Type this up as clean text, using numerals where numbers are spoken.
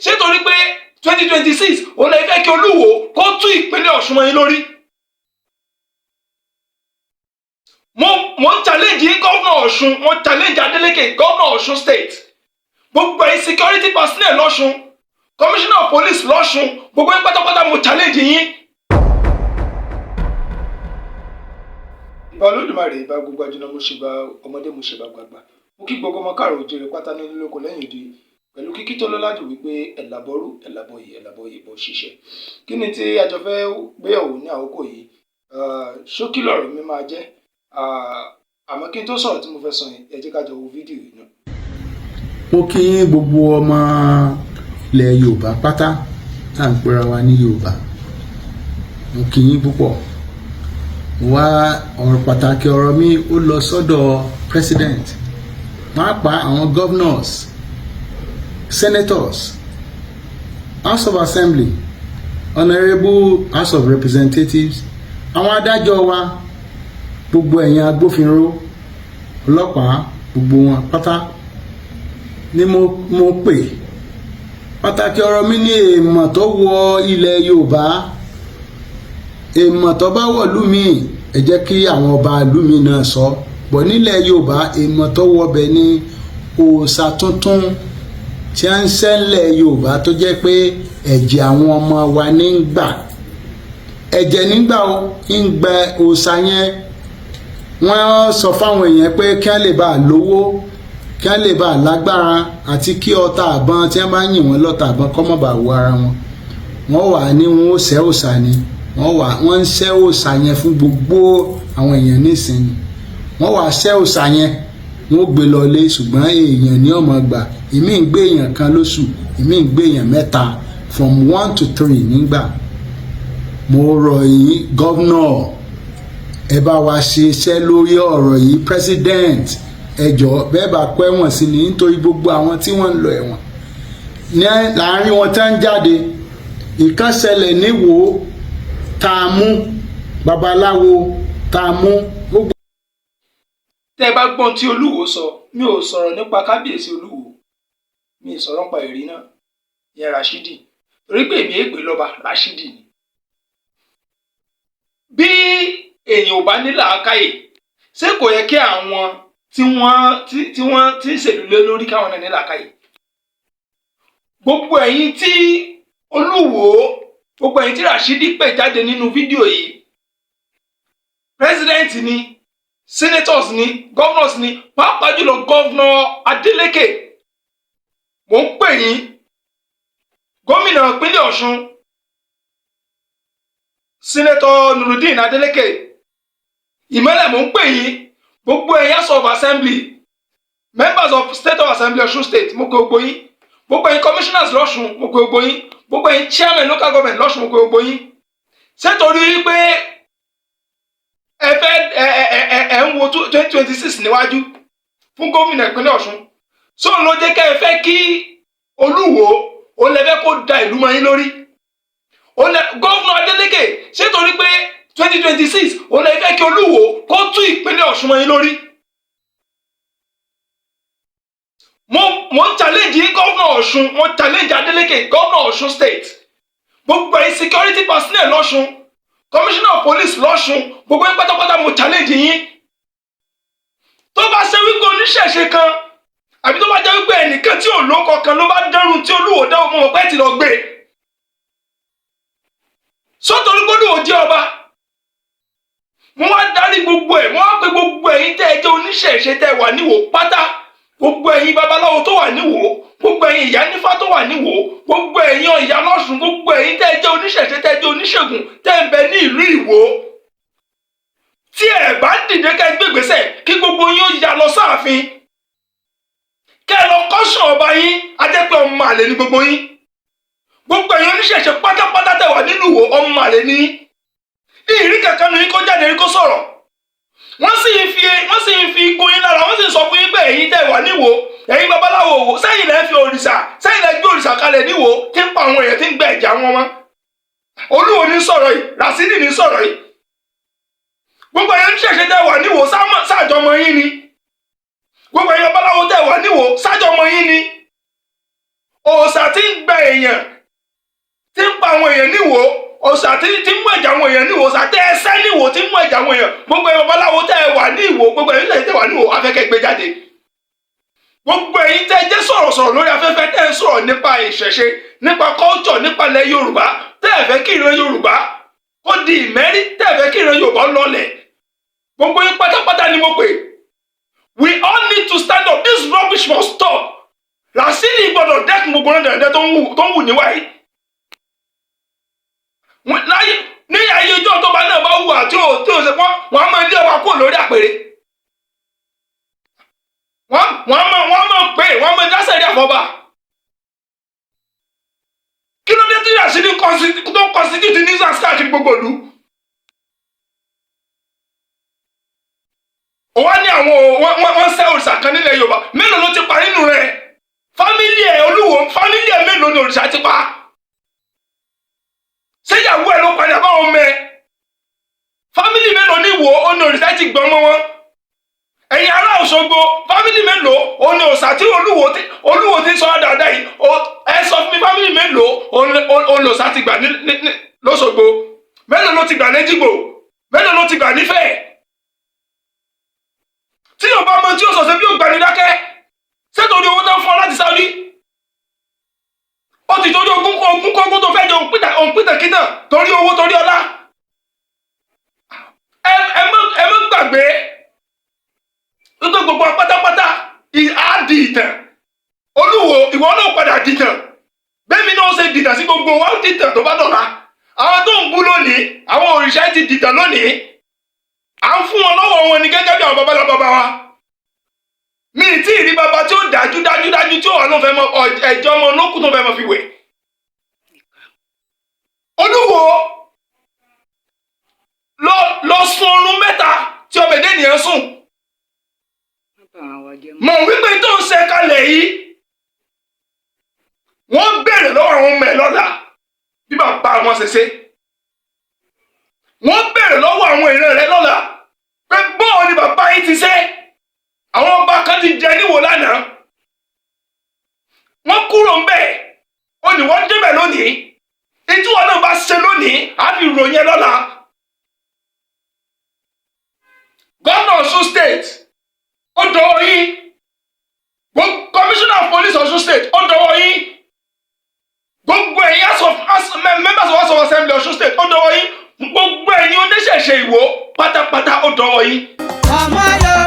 ṣé torí pé 2026 òun lè fẹ́ kí Olúwo kó tú ìpínlẹ̀ Ọ̀ṣun mọ́ yín lórí? Mo ń challenge gómìnà Ọ̀ṣun, mo challenge Adeleke, gómìnà Ọ̀ṣun state, gbogbo ẹ̀yin security personnel lọ́ṣun, commissioner of police lọ́ṣun, gbogbo yín pátápátá mo challenge yín. Ìbà Olódùmarè, ìbà gbogbo àjùnà, mo ṣèbà ọmọdé, mo ṣèbà gbàgbà, mo kí gbogbo ọmọ káàrọ̀ òjèrè pátá ní lóko lẹ́yìn òde pẹ̀lú kíkí tó lọ́lá jù wípé ẹ̀làbọ̀rú ẹ̀làbọ̀yè ẹ̀làbọ̀yè bọ̀ ṣiṣẹ́. Kí ni tí a jọ fẹ́ gbéyàwó ní àkókò yìí? Ṣókí lọ̀rọ̀ mi máa jẹ́, àmọ́ kí n tó sọ̀rọ̀ tí mo fẹ́ sọ yẹn, ẹ jẹ́ ká jọ wo fídíò yìí náà. Mo kí gbogbo ọmọ ilẹ̀ Yorùbá pátá tá à ń pera wa ní Yorùbá, mo kí yín púpọ̀. Wá ọ̀rọ̀ pàtàkì, ọ̀rọ̀ mi ó lọ sọ́dọ̀ president, pàápàá àwọn governors, senators, House of Assembly, honourable House of Representatives, àwọn adájọ́ wa, gbogbo ẹ̀yin agbófinró, ọlọ́pàá, gbogbo wọn pátá ni mo pè. Pàtàkì ọ̀rọ̀ mi ní èèmọ̀ tó wọ ilẹ̀ Yorùbá, èèmọ̀ tó bá wọ̀lú mi, ẹ jẹ́ kí àwọn ọba ìlú mi náà sọ bọ̀. Nílẹ̀ Yorùbá, èèmọ̀ tó wọbẹ̀ ní òòṣà tuntun tí a ń ṣẹlẹ̀ Yorùbá, tó jẹ́ pé ẹ̀jẹ̀ àwọn ọmọ wa ní ń gbà, ẹ̀jẹ̀ nígbà ó ń gbẹ òòṣà yẹn. Wọ́n sọ fáwọn èèyàn pé kí wọ́n lè bá a lówó, kí wọ́n lè bá a lágbára, àti kí ọta àbọn tí wọ́n bá yìn wọ́n lọ́ta àbọn kọ́ mọ́ bá wọ ara wọn. Wọ́n wà ní wọn ó ṣẹ́ òòṣà ni wọ́n wà, wọ́n ń ṣẹ́ òòṣà yẹn fún gbogbo àwọn èèyàn nísìnyí. Wọ́n wà ṣẹ́ òòṣà yẹn, wọ́n gbé lọlé, ṣùgbọ́n èèyàn ní ọmọ gbà. Ìmí ń gbé èèyàn kan lóṣù, ìmí ń gbé èèyàn mẹ́ta, from 1 to 3 nígbà. Mo rọ̀ yín, governor, ẹ bá wa ṣe iṣẹ́ lórí ọ̀rọ̀ yìí. President, ẹ jọ̀ọ́, bẹ́ẹ̀ bá kọ́ ẹ̀wọ̀n sí ni, nítorí gbogbo àwọn tí wọ́n ń lọ ẹ̀wọ̀n ní láàrin wọn tá ń jáde. Ìkan ṣẹlẹ̀ níwò tá a mú babaláwo tá a mú gbogbo. Tẹ́ ẹ bá gbọ́n tí Olúwo sọ, mi ò sọ̀rọ̀ nípa kábíyèsí Olúwo, mi ì sọ̀rọ̀ nípa ìrí náà ìyẹn Rashidi, torí pé èmi èpè lọ́ba Rashidi ni. Bí èèyàn ò bá ní làákàyè, ṣé kò yẹ kí àwọn tí wọ́n tí ń ṣèlú lé lórí káwọn náà ní làákàyè? Gbogbo ẹ̀yin tí Olúwo, gbogbo ẹ̀yin tí Rashidi pè jáde nínú fídíò yìí, president ni, senators ni, governors ni, pàápàá jùlọ governor Adeleke, mò ń pè yín, gómìnà ìpínlẹ̀ Ọ̀ṣun, Senator Nurudeen Adeleke Ìmọ́lẹ̀, mò ń pè yín. Gbogbo ẹ̀yin House of Assembly, members of State of Assembly Ọ̀ṣun State, mo pè gbogbo yín. Gbogbo ẹ̀yin commissioners lọ́ṣun, mo pè gbogbo yín. Gbogbo ẹ̀yin chairman local government lọ́ṣun, mo pè gbogbo yín. Ṣé torí pé ẹ fẹ́ ẹ ń wo 2026 níwájú fún gómìnà ìpínlẹ̀ Ọ̀ṣun sóun ló jẹ́ kẹ́ ẹ fẹ́ kí Olúwo òun lè fẹ́ kó da ìlú mọ́ yín lórí? Governor Adeleke, ṣé torí pé 2026 òun lè fẹ́ kí Olúwo kó tú ìpínlẹ̀ Ọ̀ṣun mọ́ yín lórí? Mo ń challenge governor Ọ̀ṣun, mo challenge Adeleke, governor Ọ̀ṣun state, gbogbo ẹ̀yin security personnel lọ́ṣun, commissioner of police lọ́ṣun, gbogbo yín pátápátá mo challenge yín. Tó bá ṣe wípé oníṣẹ̀ṣe kan, àbí tó bá jẹ́ wípé ẹnìkan tí ò lóko kan ló bá dẹ́rùn tí Olúwo dẹ́rùn, mo mọ̀ pé ti lọ gbé sọ́tòrí gbọ́dọ̀ jẹ́ ọba. Mo wá darí gbogbo ẹ̀, mo wá pé gbogbo ẹ̀yin tẹ́ ẹ jẹ́ oníṣẹ̀ṣe tẹ́ ẹ wà níwò pátá, gbogbo ẹ̀yin babaláwo tó wà níwò, gbogbo ẹ̀yin ìyá nífá tó wà níwò, gbogbo ẹ̀yin ìyá lọ́ṣun, gbogbo ẹ̀yin tẹ́ ẹ jẹ́ oníṣẹ̀ṣe, tẹ́ ẹ jẹ́ oníṣègùn tẹ́ ẹ ń bẹ ní ìlú Ìwó, tí ẹ bá dìde kẹ́ ẹ gbégbèsè kí gbogbo yín ó yà lọ sáàfin, kẹ́ ẹ lọ kọ́sùn ọba yín, á jẹ́ pé ọmọ àlè ní gbogbo yín. Gbogbo ẹ̀yin oníṣẹ̀ṣe pátápátá tẹ́ wà nínú Ìwó, ọmọ àlè ní ìrí kankan ní kó jáde rí kó sọ̀rọ̀. Wọ́n sì ń fi gún yín lára, wọ́n sì ń sọ fún yín pé ẹ̀yin tẹ́ wà níwò, ẹ̀yin babaláwo wò, sẹ́yìn lẹ́ fi òrìṣà, sẹ́yìn lẹ́ gbé òrìṣà kalẹ̀ níwò tí ń pa àwọn èèyàn, tí ń gbẹ ẹ̀jẹ̀ àwọn ọmọ. Olúwo ní sọ̀rọ̀ yìí, Rasidi ní sọ̀rọ̀ yìí. Gbogbo ẹ̀yin oníṣẹ̀ṣe tẹ́ wà níwò, sáàjọmọ yín ni. Gbogbo ẹ̀yin babaláwo tẹ́ wà níwò, sáàjọmọ yín ni. Òòṣà tí ń gbẹ èèyàn. èèyàn, tí ń pa àwọn èèyàn níwò, òòṣà tí ń mú ẹ̀jẹ̀ àwọn èèyàn níwò, òòṣà tẹ́ ẹ sẹ́ níwò tí ń mú ẹ̀jẹ̀ àwọn èèyàn. Gbogbo ẹ̀yin babaláwo tẹ́ ẹ wà ní Ìwó, gbogbo ẹ̀yin tẹ́ ẹ wà ní Ìwó, afẹ́kẹ́ gbé jáde. Gbogbo ẹ̀yin tẹ́ ẹ jẹ́ sọ̀rọ̀sọ̀rọ̀ lórí afẹ́fẹ́, tẹ́ ẹ sọ̀rọ̀ nípa ìṣẹ̀ṣe, nípa culture, nípa ilẹ̀ Yorùbá, tẹ́ ẹ fẹ́ kí ìran Yorùbá kó di ìmẹ́rí, tẹ́ ẹ fẹ́ kí ìran Yorùbá lọlẹ̀, gbogbo yín pátápátá ni mo pè. We all need to stand up. This rubbish must stop. Rasidi gbọ́dọ̀ dẹ́kun gbogbo náà dẹ̀dẹ̀ tó ń wù níwáyé láyé ní ayé ọjọ́ tó bá náà bá wù àti ò tí ò ṣe pọ́n, wọ́n á máa lé ọba kúrò lórí àpèrè. Wọ́n á máa pè, wọ́n á máa dá sẹ́rí àfọ́bà. Kí ló dé tí Rasidi tó constitute nuisance káàkiri gbogbo ìlú? Wọ́n ní àwọn wọ́n sẹ́ òrìṣà kan nílẹ̀ Yorùbá. Mélòó ló ti pa nínú rẹ̀? Family ẹ̀, Olúwo, family ẹ̀ mélòó ni òrìṣà ti pa? Ṣéyàwó ẹ̀ ló padà báwọn ọmọ ẹ̀? Family mélòó ní Ìwó ó ní òrìṣà ti gbọ́n mọ́ wọn? Ẹ̀yin ará Òṣogbo, family mélòó ó ní òòṣà tí Olúwo ti sọ dáadáa yìí? Ẹ sọ fún mi, family mélòó ó lòòṣà ti gbà ní lÓṣogbo? Mélòó ló ti gbà lÉjìgbò? Mélòó ló ti gbà nífẹ̀ẹ́? Tí yóò bá mọ tí yóò sọ̀sẹ̀ bí yóò gbani dákẹ́. Ṣé torí owó tó ń fún ọ láti Saudi, ó ti torí ogún ogún kógún tó fẹ́ jẹ òǹpìtàkìtàn, torí owó, torí ọlá? Ẹ mọ́ gbàgbé wípé gbogbo wa pátápátá á di ìtàn. Olúwo, ìwọ náà padà dìtàn. Bẹ́ẹ̀mi náà ṣe dìtàn sí gbogbo wa, ó dìtàn tó bá dọ̀la. Àwọn tó ń bú lónìí, àwọn òrìṣà ti dìtàn lónìí. À ń fún wọn lọ́wọ́ wọn ni gẹ́gẹ́ bí àwọn babalá baba wa. Mi ì tí ì rí baba tí ó dájú dájú dájú tí ó wà ló fẹ́ mọ ẹ̀jẹ̀ ọmọ olókùn tó fẹ́ mọ fi wẹ̀. Olúwo, lọ lọ sun oorun 3 tí ọmọ èdè ènìyàn sùn. Mọ̀ wípé tó ń ṣe kalẹ̀ yìí, wọ́n béèrè lọ́wọ́ àwọn ọmọ ẹ̀ lọ́la bí bàbá wọn ṣe ṣe. Wọ́n béèrè lọ́wọ́ àwọn ìran rẹ̀ lọ́la pé bọ́ọ̀ ni bàbá yìí ti ṣe. Àwọn ọba kan ti jẹ níwò lánàá, wọ́n kúrò ń bẹ̀. Ó ní wọ́n débẹ̀ lónìí. Ìtú wọn náà bá ṣe lónìí, á fi ròyìn ẹ lọ́la. Gómìnà Ọ̀ṣun State, ó dọwọ́ yín. Commissioner of Police Ọ̀ṣun State, ó dọwọ́ yín. Gbogbo ẹ̀yin members of House of Assembly Ọ̀ṣun State, ó dọwọ́ yín. Gbogbo ẹ̀yin oníṣẹ̀ṣe Ìwó pátápátá, ó dọwọ́ yín. Ọmọ Yorùbá.